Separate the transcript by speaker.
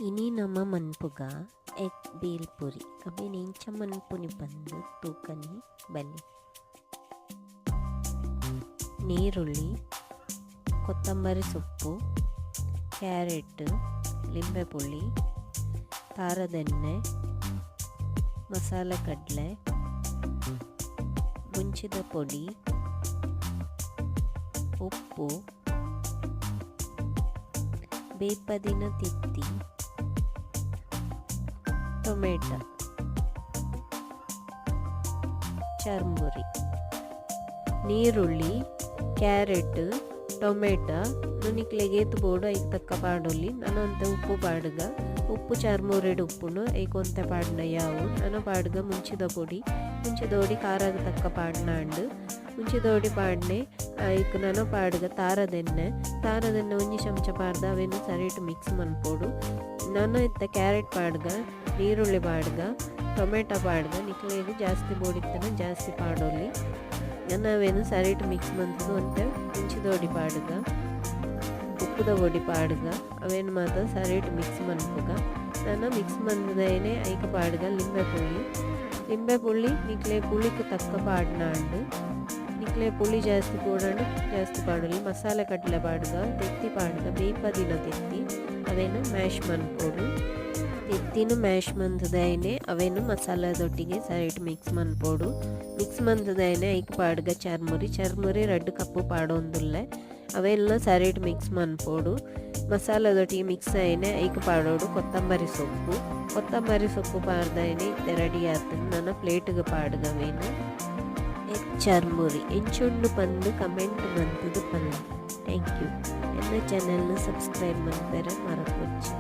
Speaker 1: ಇನಿ ನಮ ಮನ್ಪುಗ egg bale ಪುರಿ ಅವೆನ್ ಎಂಚ ಮನ್ಪುನಿ ಪಂದ್ ತೂಕನೆ ಬಲೆ. ನೀರುಳ್ಳಿ, ಕೊತ್ತಂಬರಿ ಸೊಪ್ಪು, ಕ್ಯಾರೆಟ್, ಲಿಂಬೆ ಪುಳಿ, ತಾರದೆಣ್ಣೆ, ಮಸಾಲೆ ಕಡಲೆ, ಮುಂಚಿದ ಪೊಡಿ, ಉಪ್ಪು, ಬೇಪದಿನ ತೆತ್ತಿ, ಟೊಮೆಟೊ, ಚರ್ಮುರಿ. ನೀರುಳ್ಳಿ, ಕ್ಯಾರೆಟ್, ಟೊಮೆಟೊ ನಿಕ್ಲೆಗ್ ಏತ್ ಬೋಡು ಐಕ್ ತಕ್ಕ ಪಾಡೊಲಿ. ನನ ಒಂತೆ ಉಪ್ಪು ಪಾಡುಗ. ಉಪ್ಪು ಚರ್ಮುರಿಡ್ ಉಪ್ಪುಂಡು, ಐಕ್ ಒಂತೆ ಪಾಡ್ಂಡ ಯಾವು. ನನ ಪಾಡುಗ ಮುಂಚಿದ ಪೊಡಿ. ಮುಂಚಿದ ಪೊಡಿ ಖಾರಗ್ ತಕ್ಕ ಪಾಡ್ನಾಂಡ್. ಮುಂಚಿದ ಪೊಡಿ ಪಾಡ್ನೆ ಐಕ್ ನನ ಪಾಡುಗ ತಾರದೆಣ್ಣೆ. ತಾರದೆಣ್ಣೆ ಒಂಜಿ ಚಮಚ ಪಾಡ್ದ್ ಅವೆನ್ ಸರಿಟ್ ಮಿಕ್ಸ್ ಮನ್ಪೊಡು. ನನ ಇತ್ತೆ ಕ್ಯಾರೆಟ್ ಪಾಡುಗ, ನೀರುಳ್ಳಿ ಪಾಡುಗ, ಟೊಮೆಟೊ ಪಾಡುಗ. ನಿಕ್ಲೆಗ್ ಜಾಸ್ತಿ ಬೋಡಿತ್ತುಂಡ ಜಾಸ್ತಿ ಪಾಡೊಲಿ. ನನ ಅವೆನ್ ಸರಿಟ್ ಮಿಕ್ಸ್ ಮಂತುದು ಒಂತೆ ಮುಂಚಿದ ಪೊಡಿ ಪಾಡುಗ, ಉಪ್ಪುದ ಪೊಡಿ ಪಾಡುಗ. ಅವೆನ್ ಮಾತ ಸರಿಟ್ ಮಿಕ್ಸ್ ಮನ್ಪುಗ. ನನ ಮಿಕ್ಸ್ ಮಂತುದೈನೆ ಐಕ್ ಪಾಡುಗ ಲಿಂಬೆ ಪುಳಿ. ಲಿಂಬೆ ಪುಳಿ ನಿಕ್ಲೆ ಪುಳಿಕ್ ತಕ್ಕ ಪಾಡ್ನಾಂಡ್. ನಿಕ್ಲೆ ಪುಳಿ ಜಾಸ್ತಿ ಬೋಡಾಂಡ ಜಾಸ್ತಿ ಪಾಡೊಲಿ. ಮಸಾಲೆ ಕಡಲೆ ಪಾಡುಗ, ತೆತ್ತಿ ಪಾಡುಗ, ಬೇಯ್ಪದಿನ ತೆತ್ತಿ. ಅವೆನ್ ಮ್ಯಾಶ್ ಮನ್ಪೊಡು. ತೆತ್ತಿನ್ ಮ್ಯಾಶ್ ಮಂತುದೈನೆ ಅವೆನ್ ಮಸಾಲೆದೊಟ್ಟಿಗೆ ಸರಿಟ್ ಮಿಕ್ಸ್ ಮನ್ಪೊಡು. ಮಿಕ್ಸ್ ಮಂತುದೈನೆ ಐಕ್ ಪಾಡುಗ ಚರ್ಮುರಿ. ಚರ್ಮುರಿ ರಡ್ಡ್ ಕಪ್ ಪಾಡೊಂದುಲ್ಲೆ. ಅವೆನ್ಲ ಸರಿಟ್ ಮಿಕ್ಸ್ ಮನ್ಪೊಡು. ಮಸಾಲೆದೊಟ್ಟಿಗೆ ಮಿಕ್ಸ್ ಆಯಿನೆ ಐಕ್ ಪಾಡೊಡು ಕೊತ್ತಂಬರಿ ಸೊಪ್ಪು. ಕೊತ್ತಂಬರಿ ಸೊಪ್ಪು ಪಾಡ್ದಾಯಿನೆ ಇತ್ತೆ ರೆಡಿ ಆತುಂಡು. ನನ ಪ್ಲೇಟ್ ಗ್ ಪಾಡುಗ ಅವೆನ್. ಎಗ್ ಚರ್ಮುರಿ ಎಂಚ ಉಂಡು ಪಂದ್ ಕಮೆಂಟ್ ಮಂತುದು ಪನ್ಲೆ. Thank you. ಎನ್ನ ಚಾನೆಲ್ ನ್ ಸಬ್ಸ್ಕ್ರೈಬ್ ಮನ್ಪೆರೆ ಮರಪೊಡ್ಚಿ.